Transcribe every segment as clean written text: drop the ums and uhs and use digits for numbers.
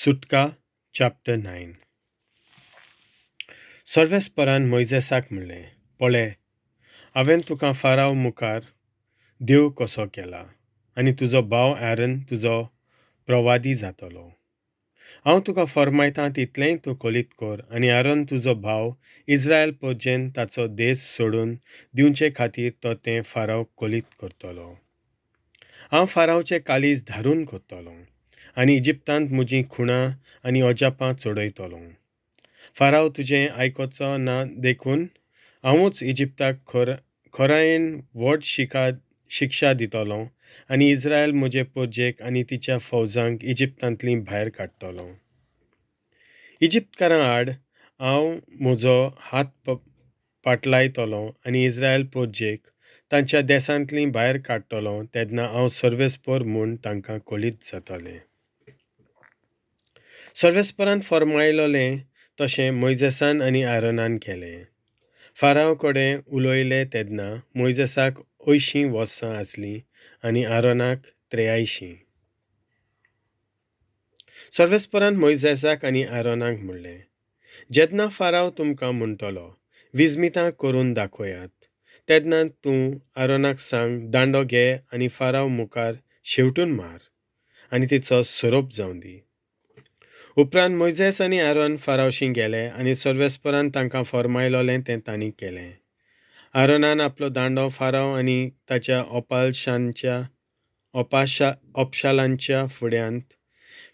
सुटका चॅप्टर 9. सर्वेस्परान मोयजेसाक म्हणलें, पळे, हांवें तुका फाराव मुखार देव कसो केला आनी तुजो भाव एरन तुजो प्रवादी जातलो. हांव तुका फर्मायतां तितलेंय तूं कलीत कर आनी आरोन तुजो भाव इस्रायल परजेन ताचो देश सोडून दिवचे खातीर तो तें फाराव कलीत करतलो. हांव फारावचें काळीज धारून करतलो आनी इजिप्तांत म्हजीं खुणां आनी अजापां चडयतलो. फाराव तुजें आयकोचो ना देखून हांवूच इजिप्ताक खोरायेन व्हड शिक्षा दितलो आनी इस्रायल म्हजे परजेक आनी तिच्या फौजांक इजिप्तांतली भायर काडटलो. इजिप्तकारां आड हांव म्हजो हात पाटलायतलो आनी इस्रायल परजेक तांच्या देसांतली भायर काडटलो तेन्ना हांव सर्वेस्पर म्हूण तांकां कळीत जातलें. सर्वेस्परान फर्मायलोलें तशें मोयजेसान आनी आरोनान केलें. फाराव कडेन उलयले तेन्ना मोयजेसाक 80 वर्सां आसलीं आनी आरोनाक 83. सर्वेस्परान मोयजेसाक आनी आरोनाक म्हणलें, जेन्ना फाराव तुमकां म्हणटलो विजमितां करून दाखयात, तेन्ना तूं आरोनाक सांग, दांडो घे आनी फाराव मुखार शेवटून मार आनी तिचो सोरोप जावं दी. उपरांत मोयजेस आनी आरोन फारावशी गेले आनी सर्वेस्परान तांकां फर्मायलोलें तें तांणी केलें. आरोनान आपलो दांडो फाराव आनी ताच्या अपशालांच्या फुड्यांत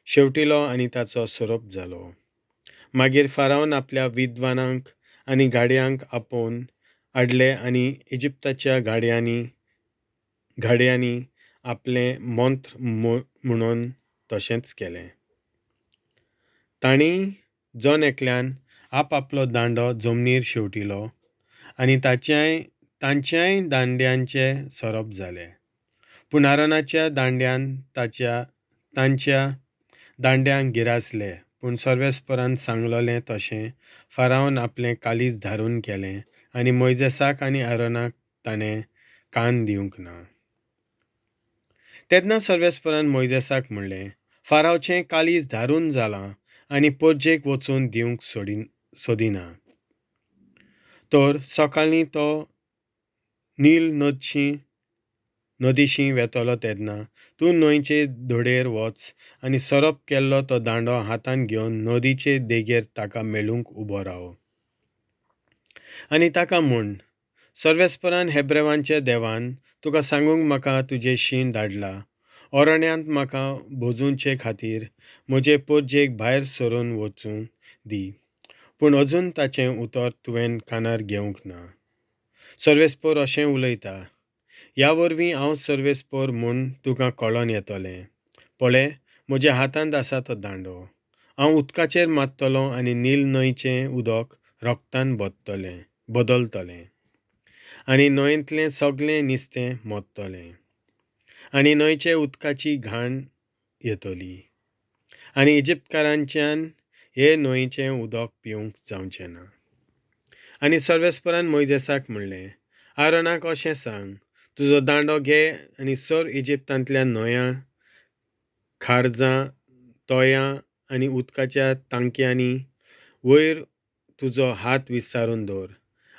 शेवटिलो आनी ताचो सोरोप जालो. मागीर फारावन आपल्या विद्वानांक आनी गाडयांक आपोवन हाडले आनी इजिप्ताच्या घाड्यांनी आपलें मंत्र म्हणून तशेंच केलें. तांणी जण एकल्यान आपआपलो दांडो जमनीर शेवटिलो आनी तांच्याय दांड्यांचे सोरोप जाले. पूण आरोनाच्या दांड्यान तांच्या दांड्यांक गिरासले. पूण सर्वेस्परान सांगलोलें तशें फारावन आपलें काळीज धारून केलें आनी मोयजेसाक आनी आरोनाक ताणें कान दिवंक ना. तेन्ना सर्वेस्परान मोयजेसाक म्हणलें, फारावचें काळीज धारून जालां आनी परजेक वचून दिवंक सोदिना. तर सकाळीं तो नील नदीशी वेतलो तेन्ना तूं न्हंयचे धडेर वच आनी सोरोप केल्लो तो दांडो हातान घेवन नदीचे देगेर ताका मेळूंक उबो राव आनी ताका म्हूण, सर्वेस्परान हेब्रेवांच्या देवान तुका सांगूंक म्हाका तुजें शीण धाडला. अरण्यांत म्हाका भोजूंचे खातीर म्हजे परजेक भायर सरून वचूं दी, पूण अजून ताचें उतर तुवें कानार घेवंक ना. सर्वेस्पर अशें उलयता, ह्या वरवीं हांव सर्वेस्पर म्हूण तुका कळोन येतलें. पळे, म्हज्या हातांत आसा तो दांडो. हांव उदकाचेर मारतलो आनी नील न्हंयचें उदक रोगतान बदलतलें आनी न्हंयतलें सगळें नुस्तें मरतलें आनी न्हंयचे उदकाची घाण येतली आनी इजिप्तकारांच्यान हे न्हंयचें उदक पिवंक जावचें ना. आनी सर्वेस्परान मोयजेसाक म्हणलें, आरोनाक अशें सांग, तुजो दांडो घे आनी सर इजिप्तांतल्या न्हंयां, खारजां, तोयां आनी उदकाच्या तांकयांनी वयर तुजो हात विस्तारून दवर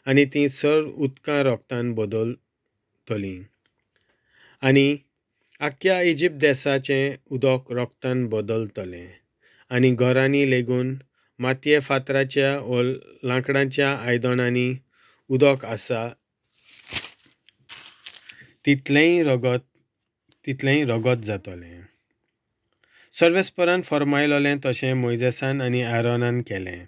आनी तीं सर उदकां रोगतान बदलतलीं आनी आख्ख्या इजिप्त देसाचें उदक रोगतान बदलतलें आनी घरांनी लेगून मातये फातराच्या व लांकडाच्या आयदनांनी उदक आसा तितलेंय रगत जातलें. सर्वेस्परान फर्मायलोलें तशें मोयजेसान आनी आरोनान केलें.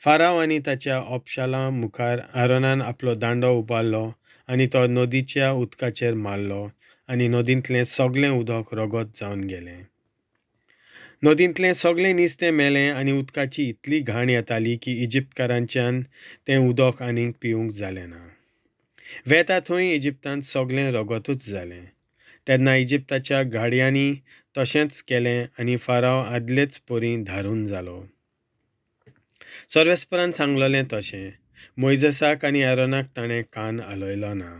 फाराव आनी ताच्या अपशालां मुखार आरोनान आपलो दांडो उबारलो आनी तो नदीच्या उदकाचेर मारलो आनी नदींतलें सगळें उदक रगत जावन गेलें. नदींतलें सगळें नुस्तें मेलें आनी उदकाची इतली घाण येताली की इजिप्तकारांच्यान तें उदक आनीक पिवंक जालें ना. वेता थंय इजिप्तांत सगळें रगतूच जालें. तेन्ना इजिप्ताच्या गाडयांनी तशेंच केलें आनी फाराव आदलेच परी धारून जालो. सर्वेस्परान सांगलोलें तशें मोयजेसाक आनी आरोनाक ताणें कान हालयलो ना.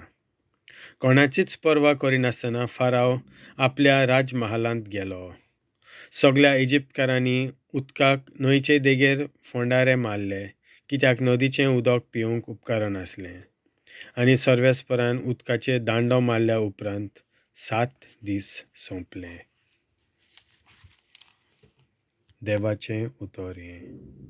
कोणाचीच पर्वा करिनासतना फाराव आपल्या राजमहालांत गेलो. सगळ्या इजिप्तकारांनी उदकाक न्हंयचे देगेर फोंडारे मारले, कित्याक नदीचें उदक पिवंक उपकारनासलें. आनी सर्वेस्परान उदकाचे दांडो मारल्या उपरांत 7 दीस सोंपले. देवाचें उतर हें.